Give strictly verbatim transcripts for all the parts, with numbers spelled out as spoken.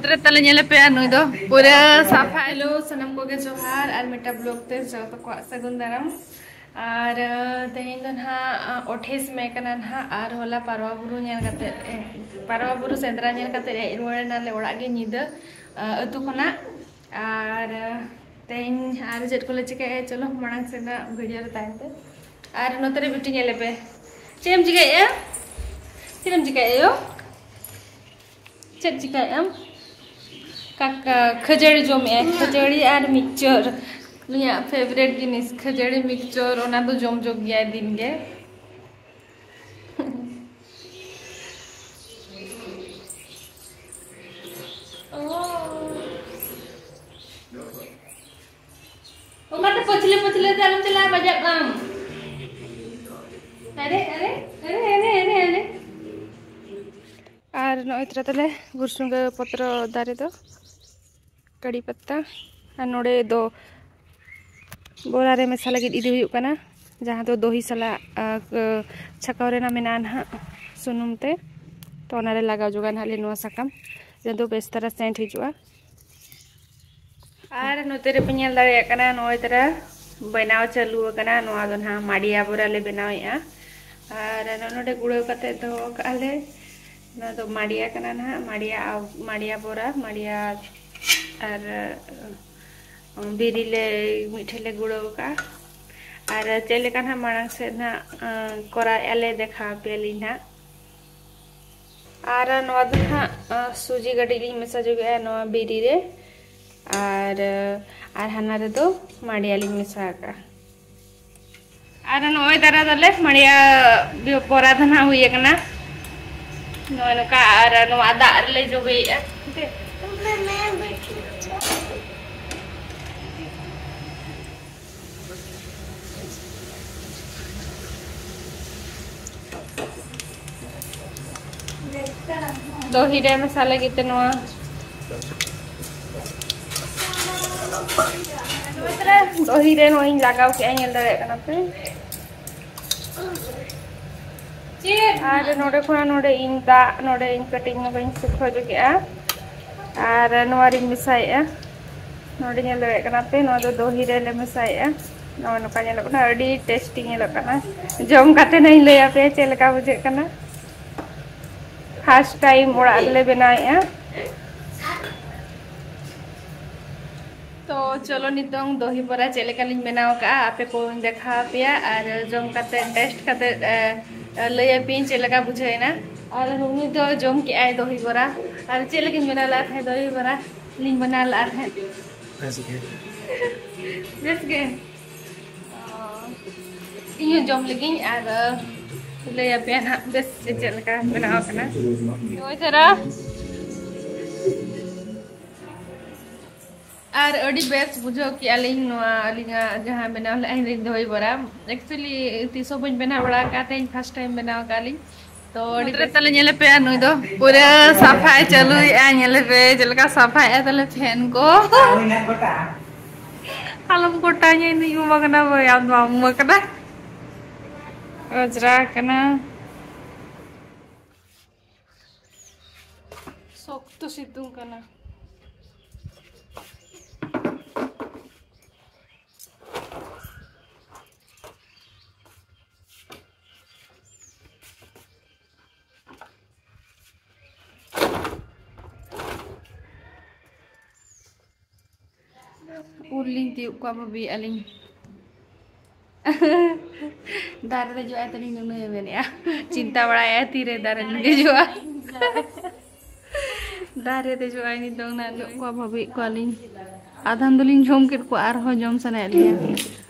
ᱛᱟᱦᱞᱮ ᱧᱮᱞᱮ ᱯᱮ, ᱟᱨ ᱱᱩᱭ ᱫᱚ ᱯᱩᱨᱟᱹ ᱥᱟᱯᱷᱟ᱾ ᱦᱮᱞᱳ, ᱥᱟᱱᱟᱢ ᱠᱚᱜᱮ ᱡᱚᱦᱟᱨ, ᱟᱨ ᱢᱤᱫᱴᱟᱝ ᱵᱞᱚᱜ ᱛᱮ ᱡᱚᱛᱚ ᱠᱚᱣᱟᱜ ᱥᱟᱹᱜᱩᱱ ᱫᱟᱨᱟᱢ᱾ ᱟᱨ, ᱟᱸ, ᱛᱮᱦᱮᱧ ᱫᱚ ᱱᱟᱦᱟᱜ, ᱟᱸ, ᱟᱴᱷᱟᱥ ᱢᱮ ᱠᱟᱱᱟ ᱱᱟᱦᱟᱜ, ᱟᱨ ᱦᱚᱞᱟ ᱯᱟᱨᱣᱟ ᱵᱩᱨᱩ ᱧᱮᱞ ᱠᱟᱛᱮ, ᱮ, ᱯᱟᱨᱣᱟ ᱵᱩᱨᱩ ᱥᱮᱸᱫᱽᱨᱟ ᱧᱮᱞ ᱠᱟᱛᱮ ᱦᱮᱡ ᱨᱩᱣᱟᱹᱲ ᱮᱱᱟᱞᱮ ᱚᱲᱟᱜ ᱜᱮ ᱧᱤᱫᱟᱹ, ᱟᱸ, ᱟᱹᱛᱩ ᱠᱷᱚᱱᱟᱜ᱾ ᱟᱨ, ᱟᱸ, ᱛᱮᱦᱮᱧ ᱟᱨ ᱪᱮᱫ ᱠᱚᱞᱮ ᱪᱤᱠᱟᱹᱭᱟ, ᱪᱚᱞᱚ ᱢᱟᱲᱟᱝ ᱥᱮᱫᱟᱜ ᱵᱷᱤᱰᱤᱭᱳ ᱨᱮ ᱛᱟᱦᱮᱱ ᱯᱮ᱾ ᱟᱨ ᱱᱚᱛᱮ ᱨᱮ ᱵᱤᱴᱤ ᱧᱮᱞᱮ ᱯᱮ, ᱪᱮᱫ ᱮᱢ ᱪᱤᱠᱟᱹᱭᱮᱫᱼᱟ? ᱪᱮᱫ ᱮᱢ ᱪᱤᱠᱟᱹᱭᱮᱫᱼᱟ ᱭᱳ? ᱪᱮᱫ ᱪᱤᱠᱟᱹᱭᱮᱫ ᱟᱢ? ᱠᱟᱠᱟ ᱠᱷᱟᱹᱡᱟᱹᱲᱤ ᱡᱚᱢᱮᱫᱼᱟᱭ, ᱠᱷᱟᱹᱡᱟᱹᱲᱤ ᱟᱨ ᱢᱤᱠᱥᱪᱟᱨ᱾ ᱩᱱᱤᱭᱟᱜ ᱯᱷᱮᱵᱟᱨᱮᱴ ᱡᱤᱱᱤᱥ ᱠᱷᱟᱹᱡᱟᱹᱲᱤ, ᱢᱤᱠᱥᱪᱟᱨ, ᱚᱱᱟ ᱫᱚ ᱡᱚᱢ ᱡᱚᱝ ᱜᱮᱭᱟᱭ ᱫᱤᱱ ᱜᱮ᱾ ᱚᱠᱟᱛᱮ ᱯᱟᱹᱪᱷᱞᱟᱹ ᱯᱟᱹᱪᱷᱞᱟᱹ ᱛᱮ ᱟᱞᱚᱢ ᱪᱟᱞᱟᱜᱼᱟ, ᱵᱟᱡᱟᱜ ᱟᱢ᱾ ᱟᱨᱮ, ᱟᱨᱮ, ᱟᱨᱮ᱾ ᱟᱨ ᱱᱚᱜᱼᱚᱭ ᱛᱚᱨᱟ ᱛᱟᱞᱮ ᱵᱩᱨᱥᱩᱝᱜᱟᱹ ᱯᱚᱛᱨᱚ ᱫᱟᱨᱮ ᱫᱚ, ᱠᱟᱲᱤ ᱯᱟᱛᱟ᱾ ᱟᱨ ᱱᱚᱰᱮ ᱫᱚ ᱵᱚᱨᱟ ᱨᱮ ᱢᱮᱥᱟ ᱞᱟᱹᱜᱤᱫ ᱤᱫᱤ ᱦᱩᱭᱩᱜ ᱠᱟᱱᱟ, ᱡᱟᱦᱟᱸ ᱫᱚ ᱫᱚᱦᱤ ᱥᱟᱞᱟᱜ, ᱟ, ᱪᱷᱟᱠᱟᱣ ᱨᱮᱱᱟᱜ ᱢᱮᱱᱟᱜᱼᱟ ᱱᱟᱦᱟᱜ ᱥᱩᱱᱩᱢ ᱛᱮ᱾ ᱛᱚ ᱚᱱᱟᱨᱮ ᱞᱟᱜᱟᱣ ᱡᱚᱜᱟ ᱱᱟᱦᱟᱜ ᱞᱮ ᱱᱚᱣᱟ ᱥᱟᱠᱟᱢ, ᱡᱟᱦᱟᱸ ᱫᱚ ᱵᱮᱥ ᱛᱟᱨᱟ ᱥᱮᱱᱴ ᱦᱤᱡᱩᱜᱼᱟ᱾ ᱟᱨ ᱱᱚᱛᱮ ᱨᱮᱯᱮ ᱧᱮᱞ ᱫᱟᱲᱮᱭᱟᱜ ᱠᱟᱱᱟ, ᱱᱚᱜᱼᱚᱭ ᱛᱟᱨᱟ ᱵᱮᱱᱟᱣ ᱪᱟᱹᱞᱩ ᱟᱠᱟᱱᱟ᱾ ᱱᱚᱣᱟ ᱫᱚ ᱱᱟᱦᱟᱜ ᱢᱟᱰᱤᱭᱟ ᱵᱚᱨᱟ ᱞᱮ ᱵᱮᱱᱟᱣᱮᱫᱼᱟ᱾ ᱟᱨ ᱱᱚᱜᱼᱚ ᱱᱚᱰᱮ ᱜᱩᱲᱟᱹᱣ ᱠᱟᱛᱮ ᱫᱚᱦᱚ ᱠᱟᱜᱼᱟ ᱞᱮ᱾ ᱱᱚᱣᱟ ᱫᱚ ᱢᱟᱰᱤᱭᱟ ᱠᱟᱱᱟ ᱱᱟᱦᱟᱜ, ᱢᱟᱰᱤᱭᱟ, ᱢᱟᱰᱤᱭᱟ ᱵᱚᱨᱟ, ᱢᱟᱰᱤᱭᱟ ᱟᱨ ᱵᱤᱨᱤ ᱞᱮ ᱢᱤᱫ ᱴᱷᱮᱱ ᱞᱮ ᱜᱩᱲᱟᱹᱣ ᱠᱟᱜᱼᱟ᱾ ᱟᱨ ᱪᱮᱫ ᱞᱮᱠᱟ ᱱᱟᱦᱟᱜ ᱢᱟᱲᱟᱝ ᱥᱮᱫ ᱱᱟᱦᱟᱜ, ᱟᱸ, ᱠᱚᱨᱟᱣᱮᱫᱼᱟ ᱞᱮ, ᱫᱮᱠᱷᱟᱣ ᱟᱯᱮᱭᱟᱞᱤᱧ ᱱᱟᱦᱟᱜ᱾ ᱟᱨ ᱱᱚᱣᱟ ᱫᱚ ᱱᱟᱦᱟᱜ, ᱟᱸ, ᱥᱩᱡᱤ ᱠᱟᱹᱴᱤᱡ ᱞᱤᱧ ᱢᱮᱥᱟ ᱧᱚᱜᱮᱜᱼᱟ ᱱᱚᱣᱟ ᱵᱤᱨᱤ ᱨᱮ᱾ ᱟᱨ, ᱟᱨ ᱦᱟᱱᱟ ᱨᱮᱫᱚ ᱢᱟᱰᱤᱭᱟ ᱞᱤᱧ ᱢᱮᱥᱟ ᱟᱠᱟᱜᱼᱟ᱾ ᱟᱨ ᱱᱚᱜᱼᱚᱭ ᱫᱟᱨᱟ ᱫᱚᱞᱮ ᱢᱟᱲᱤᱭᱟ ᱵᱚᱨᱟ ᱫᱚ ᱱᱟᱦᱟᱜ ᱦᱩᱭ ᱟᱠᱟᱱᱟ᱾ ᱱᱚᱜᱼᱚᱭ ᱱᱚᱝᱠᱟ, ᱟᱨ ᱱᱚᱣᱟ ᱫᱟᱜ ᱨᱮᱞᱮ ᱡᱚᱵᱮᱭᱮᱫᱼᱟ᱾ ᱫᱚᱦᱤ ᱨᱮ ᱢᱮᱥᱟ ᱞᱟᱹᱜᱤᱫ ᱛᱮ ᱱᱚᱣᱟ ᱫᱚᱦᱤ ᱨᱮ ᱱᱚᱣᱟᱧ ᱞᱟᱜᱟᱣ ᱠᱮᱜᱼᱟ, ᱧᱮᱞ ᱫᱟᱲᱮᱭᱟᱜ ᱠᱟᱱᱟ ᱯᱮ᱾ ᱟᱨ ᱱᱚᱰᱮ ᱠᱷᱚᱱᱟᱜ ᱱᱚᱰᱮ ᱤᱧ ᱫᱟᱜ, ᱱᱚᱰᱮ ᱤᱧ ᱠᱟᱹᱴᱤᱡ ᱧᱚᱜ ᱤᱧ ᱥᱩᱠᱷᱟᱹ ᱧᱚᱜᱮᱜᱼᱟ᱾ ᱟᱨ ᱱᱚᱣᱟ ᱨᱤᱧ ᱢᱮᱥᱟᱭᱮᱫᱼᱟ᱾ ᱱᱚᱰᱮ ᱧᱮᱞ ᱫᱟᱲᱮᱭᱟᱜ ᱠᱟᱱᱟ ᱯᱮ, ᱱᱚᱣᱟ ᱫᱚ ᱫᱚᱦᱤ ᱨᱮᱞᱮ ᱢᱮᱥᱟᱭᱮᱫᱼᱟ᱾ ᱱᱚᱜᱼᱚᱭ ᱱᱚᱝᱠᱟ ᱧᱮᱞᱚᱜ ᱠᱟᱱᱟ, ᱟᱹᱰᱤ ᱴᱮᱥᱴᱤ ᱧᱮᱞᱚᱜ ᱠᱟᱱᱟ᱾ ᱡᱚᱢ ᱠᱟᱛᱮ ᱱᱟᱜ ᱤᱧ ᱞᱟᱹᱭ ᱟᱯᱮᱭᱟ ᱪᱮᱫ ᱞᱮᱠᱟ ᱵᱩᱡᱷᱟᱹᱜ ᱠᱟᱱᱟ᱾ ᱯᱷᱟᱥᱴ ᱴᱟᱭᱤᱢ ᱚᱲᱟᱜ ᱨᱮᱞᱮ ᱵᱮᱱᱟᱣᱮᱫᱼᱟ᱾ ᱛᱚ ᱪᱚᱞᱚ, ᱱᱤᱛᱚᱝ ᱫᱚᱦᱤ ᱵᱚᱨᱟ ᱪᱮᱫ ᱞᱮᱠᱟᱞᱤᱧ ᱵᱮᱱᱟᱣ ᱟᱠᱟᱫᱼᱟ, ᱟᱯᱮ ᱠᱚᱧ ᱫᱮᱠᱷᱟᱣ ᱟᱯᱮᱭᱟ ᱟᱨ ᱡᱚᱢ ᱠᱟᱛᱮ, ᱴᱮᱥᱴ ᱠᱟᱛᱮ, ᱮ, ᱞᱟᱹᱭ ᱟᱯᱮᱭᱟᱹᱧ ᱪᱮᱫ ᱞᱮᱠᱟ ᱵᱩᱡᱷᱟᱹᱣ ᱮᱱᱟ᱾ ᱟᱨ ᱩᱱᱤ ᱫᱚ ᱡᱚᱢ ᱠᱮᱜᱼᱟᱭ ᱫᱚᱦᱤ ᱵᱚᱨᱟ᱾ ᱟᱨ ᱪᱮᱫ ᱞᱮᱠᱟᱧ ᱵᱮᱱᱟᱣ ᱞᱮᱫ ᱛᱟᱦᱮᱸᱫ ᱫᱚᱦᱤ ᱵᱚᱨᱟ? ᱞᱤᱧ ᱵᱮᱱᱟᱣ ᱞᱮᱫᱼᱟ ᱛᱟᱦᱮᱸᱫ᱾ ᱵᱮᱥ ᱜᱮ᱾ ᱵᱮᱥ ᱜᱮ? ᱚ, ᱤᱧ ᱦᱚᱸ ᱡᱚᱢ ᱞᱮᱜᱤᱧ ᱟᱨ, ᱮ, ᱞᱟᱹᱭ ᱟᱯᱮᱭᱟ ᱱᱟᱦᱟᱜ ᱵᱮᱥ ᱪᱮᱫ ᱞᱮᱠᱟ ᱵᱮᱱᱟᱣ ᱟᱠᱟᱱᱟ᱾ ᱱᱚᱜᱼᱚᱭ ᱛᱟᱨᱟ᱾ ᱟᱨ ᱟᱹᱰᱤ ᱵᱮᱥ ᱵᱩᱡᱷᱟᱹᱣ ᱠᱮᱜᱼᱟ ᱞᱤᱧ ᱱᱚᱣᱟ ᱟᱹᱞᱤᱧᱟᱜ ᱡᱟᱦᱟᱸ ᱵᱮᱱᱟᱣ ᱞᱮᱫᱼᱟ ᱞᱤᱧ ᱫᱚᱦᱤ ᱵᱚᱨᱟ᱾ ᱮᱠᱪᱩᱭᱮᱞᱤ ᱛᱤᱥ ᱦᱚᱸ ᱵᱟᱹᱧ ᱵᱮᱱᱟᱣ ᱵᱟᱲᱟ ᱟᱠᱟᱫ, ᱛᱮᱦᱮᱧ ᱯᱷᱟᱥᱴ ᱴᱟᱭᱤᱢ ᱵᱮᱱᱟᱣ ᱟᱠᱟᱫ ᱞᱤᱧ᱾ ᱛᱚ ᱟᱹᱰᱤ ᱵᱮᱥ᱾ ᱛᱟᱦᱞᱮ ᱧᱮᱞᱮ ᱯᱮ, ᱱᱩᱭ ᱫᱚ ᱯᱩᱨᱟᱹ ᱥᱟᱯᱷᱟᱭ ᱪᱟᱹᱞᱩᱭᱮᱫᱼᱟ᱾ ᱧᱮᱞᱮ ᱯᱮ ᱪᱮᱫ ᱞᱮᱠᱟ ᱥᱟᱯᱷᱟᱭᱮᱫᱼᱟ ᱛᱟᱦᱞᱮ ᱯᱷᱮᱱ ᱠᱚ᱾ ᱟᱞᱚᱢ ᱠᱚᱴᱟᱧᱟ, ᱤᱧ ᱩᱢ ᱟᱠᱟᱱᱟ ᱵᱟᱹᱭ, ᱟᱢ ᱫᱚ ᱵᱟᱢ ᱩᱢ ᱟᱠᱟᱱᱟ᱾ ᱚᱡᱽᱨᱟ ᱟᱠᱟᱱᱟ᱾ ᱥᱚᱠᱛᱚ ᱥᱤᱛᱩᱝ ᱠᱟᱱᱟ᱾ ᱩᱞ ᱞᱤᱧ ᱛᱤᱭᱳᱜ ᱠᱚᱣᱟ ᱵᱷᱟᱹᱵᱤᱭᱮᱫᱼᱟ ᱞᱤᱧ᱾ ᱫᱟᱨᱮ ᱨᱮ ᱡᱚᱜᱼᱟᱭ ᱛᱟᱹᱞᱤᱧ ᱱᱩᱱᱟᱹᱜ ᱮ ᱢᱮᱱᱮᱫᱼᱟ᱾ ᱪᱤᱱᱛᱟ ᱵᱟᱲᱟᱭᱮᱫᱼᱟ ᱛᱤᱨᱮ ᱫᱟᱨᱮ ᱞᱤᱧ ᱫᱮᱡᱚᱜᱼᱟ᱾ ᱫᱟᱨᱮ ᱫᱮᱡᱚᱜᱼᱟᱭ ᱱᱤᱛᱚᱝ ᱱᱟᱜ ᱡᱚᱜ ᱠᱚᱣᱟ ᱵᱷᱟᱹᱵᱤᱭᱮᱫ ᱠᱚᱣᱟᱞᱤᱧ᱾ ᱟᱫᱷᱟᱱ ᱫᱚᱞᱤᱧ ᱡᱚᱢ ᱠᱮᱫ ᱠᱚᱣᱟ, ᱟᱨᱦᱚᱸ ᱡᱚᱢ ᱥᱟᱱᱟᱭᱮᱫ ᱞᱤᱧᱟ᱾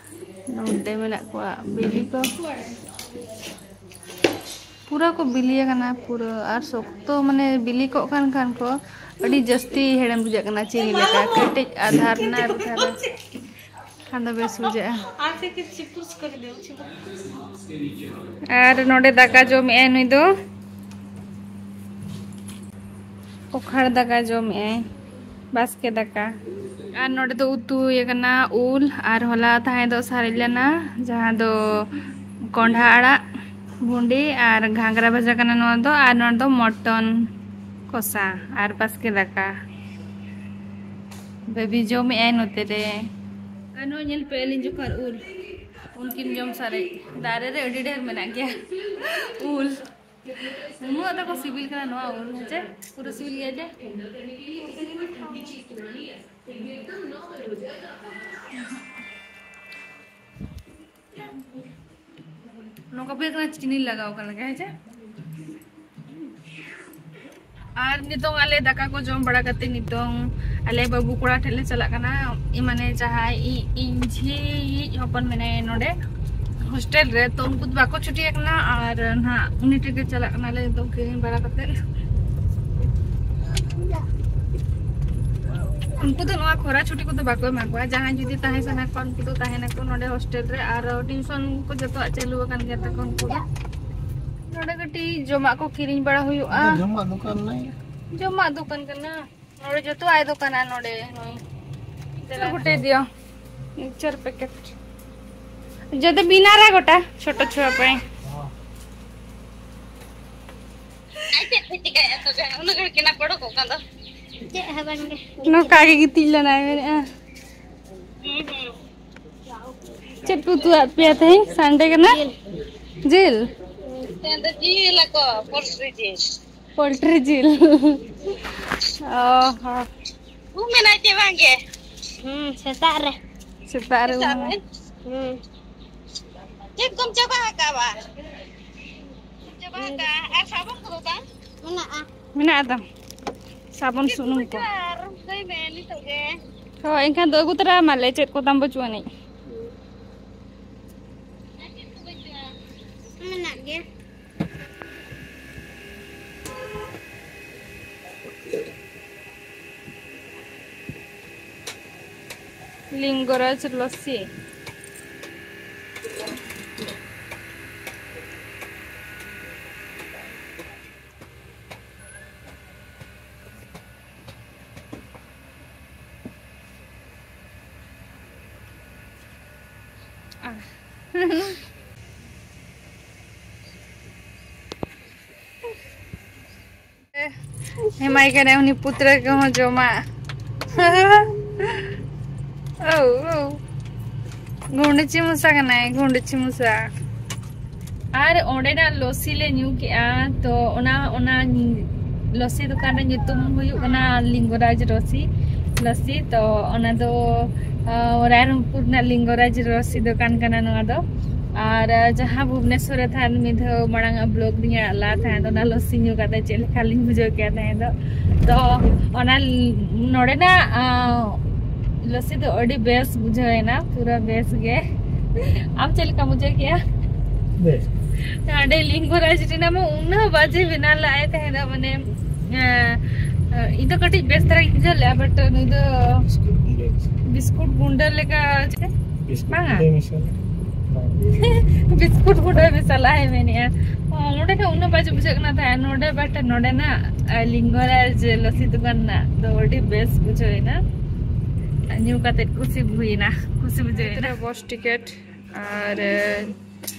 ᱱᱚᱰᱮ ᱢᱮᱱᱟᱜ ᱠᱚᱣᱟ ᱵᱤᱞᱤ ᱠᱚ᱾ ᱯᱩᱨᱟᱹ ᱠᱚ ᱵᱤᱞᱤ ᱟᱠᱟᱱᱟ ᱯᱩᱨᱟᱹ, ᱟᱨ ᱥᱚᱠᱛᱚ ᱢᱟᱱᱮ ᱵᱤᱞᱤ ᱠᱚᱜ ᱠᱟᱱ ᱠᱷᱟᱱ ᱠᱚ ᱟᱹᱰᱤ ᱡᱟᱹᱥᱛᱤ ᱦᱮᱲᱮᱢ ᱵᱩᱡᱷᱟᱹᱜ ᱠᱟᱱᱟ᱾ ᱪᱮᱫ ᱤᱧ ᱞᱟᱹᱭᱟ, ᱠᱟᱹᱴᱤᱡ ᱟᱫᱷᱟᱨ ᱨᱮᱱᱟᱜ ᱟᱹᱨᱩ ᱫᱷᱟᱨᱟ ᱠᱷᱟᱱ ᱫᱚ ᱵᱮᱥ ᱵᱩᱡᱷᱟᱹᱜᱼᱟ᱾ ᱟᱨ ᱱᱚᱰᱮ ᱫᱟᱠᱟ ᱡᱚᱢᱮᱜᱼᱟᱭ ᱱᱩᱭ ᱫᱚ, ᱯᱚᱠᱷᱟᱲ ᱫᱟᱠᱟ ᱡᱚᱢᱮᱜᱼᱟᱭ, ᱵᱟᱥᱠᱮ ᱫᱟᱠᱟ᱾ ᱟᱨ ᱱᱚᱰᱮ ᱫᱚ ᱩᱛᱩ ᱦᱩᱭ ᱟᱠᱟᱱᱟ ᱩᱞ, ᱟᱨ ᱦᱚᱞᱟ ᱛᱟᱦᱮᱸ ᱫᱚ ᱥᱟᱨᱮᱡ ᱞᱮᱱᱟ, ᱡᱟᱦᱟᱸ ᱫᱚ ᱠᱚᱸᱰᱷᱟ ᱟᱲᱟᱜ ᱵᱷᱩᱸᱰᱤ ᱟᱨ ᱜᱷᱟᱸᱜᱽᱨᱟ ᱵᱷᱟᱡᱟ ᱠᱟᱱᱟ ᱱᱚᱣᱟ ᱫᱚ, ᱟᱨ ᱱᱚᱣᱟ ᱫᱚ ᱢᱚᱴᱚᱱ ᱠᱚᱥᱟ ᱟᱨ ᱵᱟᱥᱠᱮ ᱫᱟᱠᱟ᱾ ᱵᱮᱵᱤ ᱡᱚᱢᱮᱜᱼᱟᱭ ᱱᱚᱛᱮ ᱨᱮ᱾ ᱟᱨ ᱱᱚᱜᱼᱚᱭ ᱧᱮᱞ ᱯᱮ, ᱟᱹᱞᱤᱧ ᱡᱚᱠᱷᱚᱱ ᱩᱞ, ᱩᱞ ᱠᱤᱱ ᱡᱚᱢ ᱥᱟᱨᱮᱡ᱾ ᱫᱟᱨᱮ ᱨᱮ ᱟᱹᱰᱤ ᱰᱷᱮᱨ ᱢᱮᱱᱟᱜ ᱜᱮᱭᱟ ᱩᱞ᱾ ᱩᱱᱟᱹᱜ ᱛᱟᱠᱚ ᱥᱤᱵᱤᱞ ᱠᱟᱱᱟ ᱱᱚᱣᱟ ᱩᱞ, ᱦᱮᱸ ᱪᱮ? ᱯᱩᱨᱟᱹ ᱥᱤᱵᱤᱞ ᱜᱮᱭᱟ ᱪᱮ? ᱱᱚᱝᱠᱟ ᱵᱩᱡᱷᱟᱹᱜ ᱠᱟᱱᱟ ᱪᱤᱱᱤ ᱞᱟᱜᱟᱣ ᱟᱠᱟᱱ ᱞᱮᱠᱟ, ᱦᱮᱸ ᱪᱮ? ᱟᱨ ᱱᱤᱛᱚᱝ ᱟᱞᱮ ᱫᱟᱠᱟ ᱠᱚ ᱡᱚᱢ ᱵᱟᱲᱟ ᱠᱟᱛᱮ ᱱᱤᱛᱚᱝ ᱟᱞᱮ ᱵᱟᱹᱵᱩ ᱠᱚᱲᱟ ᱴᱷᱮᱱ ᱞᱮ ᱪᱟᱞᱟᱜ ᱠᱟᱱᱟ᱾ ᱤ-, ᱢᱟᱱᱮ ᱡᱟᱦᱟᱸᱭ ᱤ-, ᱤᱧ ᱡᱷᱤ ᱦᱚᱯᱚᱱ ᱢᱮᱱᱟᱭᱟ ᱱᱚᱰᱮ ᱦᱳᱥᱴᱮᱞ ᱨᱮ, ᱛᱚ ᱩᱱᱠᱩ ᱫᱚ ᱵᱟᱠᱚ ᱪᱷᱩᱴᱤ ᱟᱠᱟᱱᱟ᱾ ᱟᱨ ᱱᱟᱦᱟᱜ ᱩᱱᱤ ᱴᱷᱮᱱ ᱜᱮ ᱪᱟᱞᱟᱜ ᱠᱟᱱᱟᱞᱮ ᱱᱤᱛᱚᱝ ᱠᱤᱨᱤᱧ ᱵᱟᱲᱟ ᱠᱟᱛᱮ᱾ ᱩᱱᱠᱩ ᱫᱚ ᱱᱚᱣᱟ ᱠᱷᱚᱨᱟ ᱪᱷᱩᱴᱤ ᱠᱚᱫᱚ ᱵᱟᱠᱚ ᱮᱢᱟ ᱠᱚᱣᱟ᱾ ᱡᱟᱦᱟᱸᱭ ᱡᱩᱫᱤ ᱛᱟᱦᱮᱸ ᱥᱟᱱᱟ ᱠᱚᱣᱟ ᱩᱱᱠᱩ ᱫᱚ ᱛᱟᱦᱮᱱᱟᱠᱚ ᱱᱚᱰᱮ ᱦᱳᱥᱴᱮᱞ ᱨᱮ, ᱟᱨ ᱴᱤᱭᱩᱥᱚᱱ ᱠᱚ ᱡᱚᱛᱚᱣᱟᱜ ᱪᱟᱹᱞᱩ ᱟᱠᱟᱱ ᱜᱮᱭᱟ ᱛᱟᱠᱚ ᱩᱱᱠᱩ ᱫᱚ᱾ ᱱᱚᱰᱮ ᱠᱟᱹᱴᱤᱡ ᱡᱚᱢᱟᱜ ᱠᱚ ᱠᱤᱨᱤᱧ ᱵᱟᱲᱟ ᱦᱩᱭᱩᱜᱼᱟ᱾ ᱡᱚᱢᱟᱜ ᱫᱚᱠᱟᱱ ᱱᱟᱭ᱾ ᱡᱚᱢᱟᱜ ᱫᱚᱠᱟᱱ ᱠᱟᱱᱟ ᱱᱚᱰᱮ, ᱡᱚᱛᱚᱣᱟᱜ ᱫᱚᱠᱟᱱᱟ ᱱᱚᱰᱮ᱾ ᱱᱚᱜᱼᱚᱭ ᱪᱮᱫ ᱜᱚᱴᱟᱭ ᱫᱤᱭᱟ? Mixture packet. ᱡᱚᱛᱚ ᱵᱤᱱᱟᱨᱟ ᱜᱚᱴᱟ ᱪᱷᱳᱴᱳ ᱪᱷᱩᱣᱟ ᱯᱟᱭ᱾ ᱟᱡ ᱪᱮᱫ ᱯᱮ ᱪᱤᱠᱟᱹᱭᱮᱫᱼᱟ ᱛᱚᱵᱮ? ᱩᱱᱟᱹᱜ ᱜᱷᱟᱹᱲᱤᱡ ᱠᱤᱱᱟ ᱯᱚᱲᱚᱠᱚᱜ ᱠᱟᱱ ᱫᱚ᱾ ᱪᱮᱫ ᱦᱚᱸ ᱵᱟᱝ ᱜᱮ᱾ ᱱᱚᱝᱠᱟ ᱜᱮ ᱜᱤᱛᱤᱡ ᱞᱮᱱᱟᱭ ᱢᱮᱱᱮᱫᱼᱟ᱾ ᱦᱩᱸ, ᱦᱩᱸ᱾ ᱪᱮᱫ ᱯᱮ ᱩᱛᱩᱣᱟᱫ ᱯᱮᱭᱟ ᱛᱮᱦᱮᱧ? ᱥᱟᱱᱰᱮ ᱠᱟᱱᱟ? ᱡᱤᱞ᱾ ᱡᱤᱞ? ᱛᱮᱦᱮᱧ ᱫᱚ ᱡᱤᱞ ᱟᱠᱚ, ᱯᱳᱞᱴᱨᱤ ᱡᱤᱞ᱾ ᱯᱳᱞᱴᱨᱤ ᱡᱤᱞ᱾ ᱚ ᱦᱚᱸ᱾ ᱩᱢ ᱮᱱᱟᱭ ᱪᱮ ᱵᱟᱝ ᱜᱮ? ᱦᱩᱸ, ᱥᱮᱛᱟᱜ ᱨᱮ᱾ ᱥᱮᱛᱟᱜ ᱨᱮ ᱥᱮᱛᱟᱜ ᱩᱢ᱾ ᱨᱮ? ᱦᱩᱸ᱾ ᱪᱮᱫ ᱠᱚᱢ ᱪᱟᱵᱟ ᱟᱠᱟᱫᱼᱟ? ᱪᱟᱵᱟ ᱟᱠᱟᱫᱼᱟ᱾ ᱟᱨ ᱥᱟᱵᱚᱱ ᱠᱚᱫᱚ ᱛᱟᱢ? ᱢᱮᱱᱟᱜᱼᱟ᱾ ᱢᱮᱱᱟᱜᱼᱟ ᱛᱟᱢ? ᱥᱟᱵᱚᱱ ᱪᱮᱫ ᱥᱩᱱᱩᱢ ᱠᱚ᱾ ᱠᱚ ᱟᱨ ᱞᱟᱹᱭ ᱢᱮ ᱱᱤᱛᱚᱜ ᱜᱮ᱾ ᱦᱳᱭ, ᱮᱱᱠᱷᱟᱱ ᱫᱚ ᱟᱹᱜᱩ ᱛᱚᱨᱟ ᱢᱟᱞᱮ, ᱪᱮᱫ ᱠᱚ ᱛᱟᱢ ᱵᱟᱹᱪᱩᱜ ᱟᱹᱱᱤᱡ᱾ ᱟᱨ ᱪᱮᱫ ᱠᱚ ᱵᱟᱹᱪᱩᱜᱼᱟ? ᱢᱮᱱᱟᱜ ᱜᱮ᱾ ᱞᱤᱝᱜᱚᱨᱟᱡᱽ ᱞᱚᱥᱥᱤ᱾ ᱮᱢᱟᱭ ᱠᱟᱱᱟ ᱩᱱᱤ ᱯᱩᱛᱨᱟᱹ ᱠᱚᱦᱚᱸ ᱡᱚᱢᱟᱜ᱾ ᱳ, ᱳ᱾ ᱜᱩᱸᱰᱩᱪᱤ ᱢᱚᱥᱟ ᱠᱟᱱᱟᱭ, ᱜᱩᱸᱰᱩᱪᱤ ᱢᱚᱥᱟ᱾ ᱟᱨ ᱚᱸᱰᱮᱱᱟᱜ ᱞᱚᱥᱤ ᱞᱮ ᱧᱩ ᱠᱮᱜᱼᱟ, ᱛᱚ ᱚᱱᱟ, ᱚᱱᱟ ᱞᱚᱥᱤ ᱫᱚᱠᱟᱱ ᱨᱮ ᱧᱩᱛᱩᱢ ᱦᱩᱭᱩᱜ ᱠᱟᱱᱟ ᱞᱤᱝᱜᱚᱨᱟᱡᱽ ᱨᱚᱥᱤ, ᱞᱚᱥᱤ᱾ ᱛᱚ ᱚᱱᱟ ᱫᱚ, ᱟᱸ, ᱨᱟᱭᱨᱚᱝᱯᱩᱨ ᱨᱮᱱᱟᱜ ᱞᱤᱝᱜᱚᱨᱟᱡᱽ ᱨᱚᱥᱤ ᱫᱚᱠᱟᱱ ᱠᱟᱱᱟ ᱱᱚᱣᱟ ᱫᱚ᱾ ᱟᱨ, ᱟᱸ, ᱡᱟᱦᱟᱸ ᱵᱷᱩᱵᱽᱱᱮᱥᱚᱨ ᱨᱮ ᱛᱟᱦᱮᱸᱫ, ᱢᱤᱫ ᱫᱷᱟᱣ ᱢᱟᱲᱟᱝ ᱟᱜ vlog ᱨᱤᱧ ᱟᱲᱟᱜ ᱞᱟᱜᱼᱟ ᱛᱟᱦᱮᱸᱫ, ᱚᱱᱟ ᱞᱚᱥᱤ ᱧᱩ ᱠᱟᱛᱮ ᱪᱮᱫ ᱞᱮᱠᱟ ᱞᱤᱧ ᱵᱩᱡᱷᱟᱹᱣ ᱠᱮᱫᱟ ᱛᱟᱦᱮᱸᱫ ᱫᱚ᱾ ᱛᱚ ᱚᱱᱟ ᱱᱚᱰᱮᱱᱟᱜ, ᱟᱸ, ᱞᱚᱥᱤ ᱫᱚ ᱟᱹᱰᱤ ᱵᱮᱥ ᱵᱩᱡᱷᱟᱹᱣ ᱮᱱᱟ, ᱯᱩᱨᱟᱹ ᱵᱮᱥ ᱜᱮ᱾ ᱟᱢ ᱪᱮᱫ ᱞᱮᱠᱟᱢ ᱵᱩᱡᱷᱟᱹᱣ ᱠᱮᱜᱼᱟ? ᱵᱮᱥ᱾ ᱦᱟᱸᱰᱮ ᱞᱤᱝᱜᱚᱨᱟᱡᱽ ᱨᱮᱱᱟᱜ ᱢᱟ ᱩᱱᱟᱹᱜ ᱵᱟᱡᱮ ᱵᱮᱱᱟᱣ ᱞᱟᱜᱼᱟᱭ ᱛᱟᱦᱮᱸ ᱫᱚ, ᱢᱟᱱᱮ, ᱮᱸ, ᱤᱧ ᱫᱚ ᱠᱟᱹᱴᱤᱡ ᱵᱮᱥ ᱫᱷᱟᱨᱟ ᱜᱤᱧ ᱵᱩᱡᱷᱟᱹᱣ ᱞᱮᱜᱼᱟ, but ᱱᱩᱭ ᱫᱚ ᱵᱤᱥᱠᱩᱴ ᱜᱩᱸᱰᱟᱹ᱾ ᱵᱤᱥᱠᱩᱴ ᱜᱩᱸᱰᱟᱹ ᱞᱮᱠᱟ ᱪᱮ? ᱵᱤᱥᱠᱩᱴ ᱵᱟᱝᱟ᱾ ᱜᱩᱸᱰᱟᱹ ᱢᱮᱥᱟ ᱞᱮ᱾ ᱵᱤᱥᱠᱩᱴ ᱜᱩᱸᱰᱟᱹ ᱢᱮᱥᱟ ᱞᱟᱜᱼᱟᱭ ᱢᱮᱱᱮᱜᱼᱟ᱾ ᱚᱸᱰᱮ ᱠᱷᱟᱱ ᱩᱱᱟᱹᱜ ᱵᱟᱡᱮ ᱵᱩᱡᱷᱟᱹᱜ ᱠᱟᱱᱟ ᱛᱟᱦᱮᱸᱫ, ᱱᱚᱰᱮ, but ᱱᱚᱰᱮᱱᱟᱜ, ᱟᱸ, ᱞᱤᱝᱜᱚᱨᱟᱡᱽ ᱞᱚᱥᱤ ᱫᱚᱠᱟᱱ ᱨᱮᱱᱟᱜ ᱫᱚ ᱟᱹᱰᱤ ᱵᱮᱥ ᱵᱩᱡᱷᱟᱹᱣ ᱮᱱᱟ᱾ ᱧᱩ ᱠᱟᱛᱮ ᱠᱩᱥᱤ ᱦᱩᱭᱱᱟ, ᱠᱩᱥᱤ ᱵᱩᱡᱷᱟᱹᱣ ᱮᱱᱟ᱾ ᱵᱚᱥ ᱴᱤᱠᱤᱴ ᱟᱨ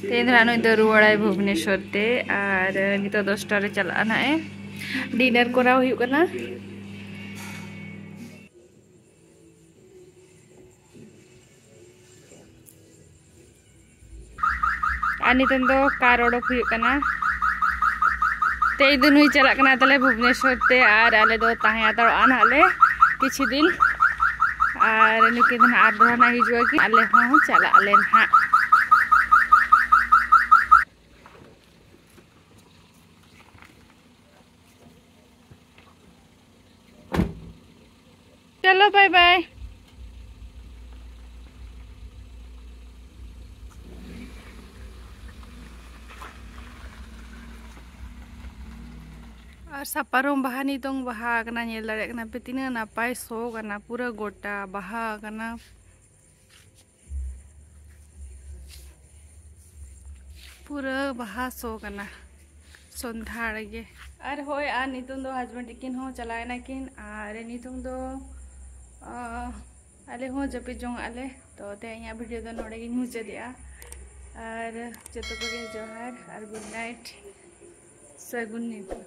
ᱛᱮᱦᱮᱧ ᱫᱚ ᱱᱟᱦᱟᱜ ᱱᱩᱭ ᱫᱚ ᱨᱩᱣᱟᱹᱲᱟᱭ ᱵᱷᱩᱵᱽᱱᱮᱥᱚᱨ ᱛᱮ, ᱟᱨ ᱱᱤᱛᱚᱜ ᱫᱚᱥᱴᱟ ᱨᱮ ᱪᱟᱞᱟᱜᱼᱟ ᱱᱟᱦᱟᱜ ᱮ᱾ ᱰᱤᱱᱟᱨ ᱠᱚᱨᱟᱣ ᱦᱩᱭᱩᱜ ᱠᱟᱱᱟ᱾ ᱟᱨ ᱱᱤᱛᱚᱝ ᱫᱚ ᱠᱟᱨ ᱚᱰᱚᱠ ᱦᱩᱭᱩᱜ ᱠᱟᱱᱟ᱾ ᱛᱮᱦᱮᱧ ᱫᱚ ᱱᱩᱭ ᱪᱟᱞᱟᱜ ᱠᱟᱱᱟ ᱛᱟᱞᱮ ᱵᱷᱩᱵᱽᱱᱮᱥᱚᱨ ᱛᱮ, ᱟᱨ ᱟᱞᱮ ᱫᱚ ᱛᱟᱦᱮᱸ ᱦᱟᱛᱟᱲᱚᱜᱼᱟ ᱱᱟᱦᱟᱜ ᱞᱮ ᱠᱤᱪᱷᱩ ᱫᱤᱱ᱾ ᱟᱨ ᱱᱩᱠᱤᱱ ᱫᱚ ᱱᱟᱦᱟᱜ ᱟᱨ ᱫᱚᱦᱲᱟ ᱱᱟᱦᱟᱜ ᱦᱤᱡᱩᱜ ᱟᱹᱠᱤᱱ, ᱟᱞᱮ ᱦᱚᱸ ᱪᱟᱞᱟᱜ ᱟᱞᱮ ᱱᱟᱦᱟᱜ᱾ ᱪᱚᱞᱚ, ᱵᱟᱭ ᱵᱟᱭ᱾ ᱟᱨ ᱥᱟᱯᱟᱨᱚᱢ ᱵᱟᱦᱟ ᱱᱤᱛᱚᱝ ᱵᱟᱦᱟ ᱟᱠᱟᱱᱟ, ᱧᱮᱞ ᱫᱟᱲᱮᱭᱟᱜ ᱠᱟᱱᱟ ᱯᱮ ᱛᱤᱱᱟᱹᱜ ᱱᱟᱯᱟᱭ ᱥᱚ ᱠᱟᱱᱟ, ᱯᱩᱨᱟᱹ ᱜᱚᱴᱟ ᱵᱟᱦᱟ ᱟᱠᱟᱱᱟ᱾ ᱯᱩᱨᱟᱹ ᱵᱟᱦᱟ ᱥᱚ ᱠᱟᱱᱟ ᱥᱚᱱᱫᱷᱟᱲ ᱜᱮ᱾ ᱟᱨ ᱦᱳᱭ, ᱟᱨ ᱱᱤᱛᱚᱝ ᱫᱚ husband ᱛᱟᱹᱠᱤᱱ ᱦᱚᱸ ᱪᱟᱞᱟᱣ ᱮᱱᱟ ᱠᱤᱱ, ᱟᱨ ᱱᱤᱛᱚᱝ ᱫᱚ, ᱟᱸ, ᱟᱞᱮ ᱦᱚᱸ ᱡᱟᱹᱯᱤᱫ ᱡᱚᱝ ᱟᱞᱮ᱾ ᱛᱚ ᱛᱮᱦᱮᱧᱟᱜ video ᱫᱚ ᱱᱚᱰᱮ ᱜᱤᱧ ᱢᱩᱪᱟᱹᱫᱮᱜᱼᱟ᱾ ᱟᱨ ᱡᱚᱛᱚ ᱠᱚᱜᱮ ᱡᱚᱦᱟᱨ ᱟᱨ good night, ᱥᱟᱹᱜᱩᱱ ᱧᱤᱫᱟᱹ᱾